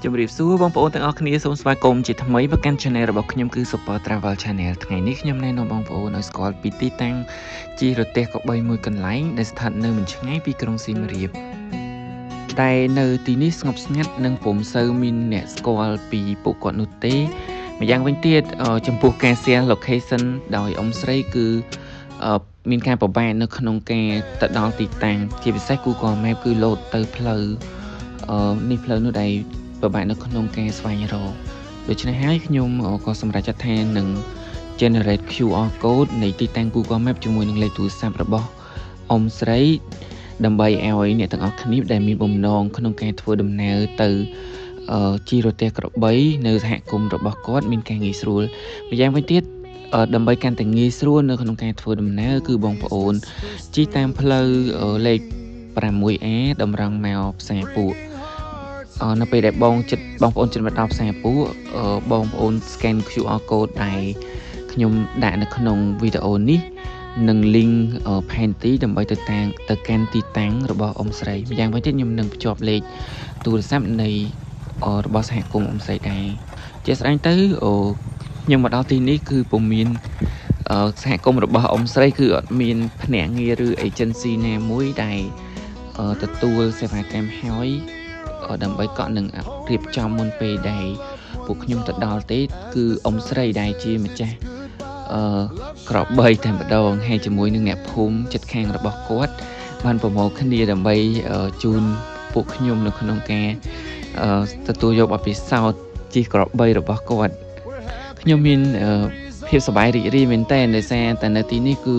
ជំរាបសួរបងប្អូនទាំងអស់គ្នាសូមស្វាគមន៍ជាថ្មីមកកាន់ Channel របស់ខ្ញុំគឺ Super Travel Channel ថ្ងៃនេះខ្ញុំណែនាំបងប្អូនឲ្យស្គាល់ពីទីតាំងជិះរទេះក្របីមួយកន្លែងដែលស្ថិតនៅមិនឆ្ងាយពីក្រុងសៀមរាបតែនៅទីនេះស្ងប់ស្ងាត់និងពុំសូវមានអ្នកស្គាល់ពីពួកគាត់នោះទេម្យ៉ាងវិញទៀតចំពោះការ share location ដោយអ៊ំស្រីគឺមានការពិបាកនៅក្នុងការទៅដល់ទីតាំងជាពិសេស Google Map គឺលោតទៅផ្លូវនេះផ្លូវនោះដែលពិបាកនៅក្នុងការស្វែងរកដូច្នេះហើយខ្ញុំក៏សម្រេចចិត្តថានឹង generate QR code នៃទីតាំង Google Map ជាមួយនឹងលេខទូរស័ព្ទរបស់អ៊ំស្រីដើម្បីឲ្យអ្នកទាំងអស់គ្នាដែលមានបំណងក្នុងការធ្វើដំណើរទៅជិះរទេះក្របីនៅសហគមន៍របស់គាត់មានការងាយស្រួលម្យ៉ាងវិញទៀតដើម្បីកាន់តែងាយស្រួលនៅក្នុងការធ្វើដំណើរគឺបងប្អូនជិះតាមផ្លូវលេខ 6A តម្រង់មកផ្សារពួកនៅពេលដែលបងចិត្តបងប្អូនចិត្តមកដល់ផ្សារពួកបងប្អូន scan QR code ដែលខ្ញុំដាក់នៅក្នុងវីដេអូនេះនិង link ផែនទីដើម្បីទៅតាំងទៅកាន់ទីតាំងរបស់អ៊ំស្រីម្យ៉ាងវិញទៀតខ្ញុំនឹងភ្ជាប់លេខទូរស័ព្ទនៃរបស់សហគមន៍អ៊ំស្រីដែរជាស្ដែងទៅខ្ញុំមកដល់ទីនេះគឺពុំមានសហគមន៍របស់អ៊ំស្រីគឺអត់មានភ្នាក់ងារឬ agency ណាមួយដែលទទួលសេវាកម្មហើយដើម្បីកក់នឹងរៀបចំមុនពេលដែលពួកខ្ញុំទៅដល់ទេគឺអ៊ំស្រីដែលជាម្ចាស់ក្របីតែម្ដងហើយជាមួយនឹងអ្នកភូមិចិត្តខាងរបស់គាត់បានប្រមូលគ្នាដើម្បីជូនពួកខ្ញុំនៅក្នុងការទទួលយកបទពិសោធន៍ជិះក្របីរបស់គាត់ខ្ញុំមានភាពសប្បាយរីករាយមែនតើដោយសារតែនៅទីនេះគឺ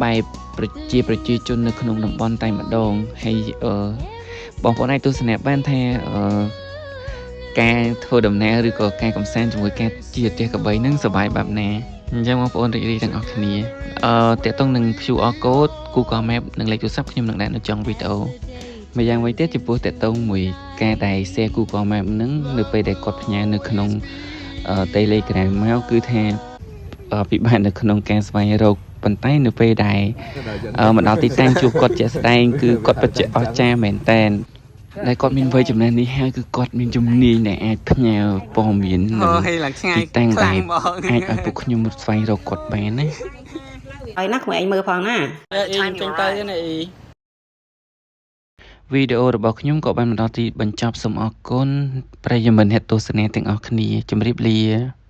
បែបប្រជាប្រជាជននៅក្នុងតំបន់តែម្ដងហើយបងប្អូនអាចទស្សនាបានថាការធ្វើដំណើរឬក៏ការកំសាន្តជាមួយការជិះរទេះក្របីនឹងសប្បាយបែបណាអញ្ចឹងបងប្អូនរីករាយទាំងអស់គ្នាទាក់ទងនឹង QR code Google Map និងលេខទូរស័ព្ទខ្ញុំនឹងដាក់នៅចុងវីដេអូម្យ៉ាងវិញទៀតចំពោះទាក់ទងមួយការដែល share Google Map ហ្នឹងនៅពេលដែលគាត់ផ្ញើនៅក្នុង Telegram មកគឺថាពិបាកនៅក្នុងការស្វែងរកប៉ុន្តែនៅពេលដែលមកដល់ទីតាំងជួបគាត់ជាក់ស្ដែងគឺគាត់ពិតជាអស្ចារ្យមែនតែនដែលគាត់មានវ័យចំណាស់នេះហើយគឺគាត់មានជំនាញដែលអាចផ្ញើព័ត៌មាននិងទីតាំងដែលអាចឲ្យពួកខ្ញុំស្វែងរកគាត់បានណា ហើយណាក្មួយឯងមើលផងណា អ៊ីចេញទៅណាអ៊ី វីដេអូរបស់ខ្ញុំក៏បានមកដល់ទីបញ្ចប់សូមអរគុណប្រិយមិត្តអ្នកទស្សនាទាំងអស់គ្នាជម្រាបលា។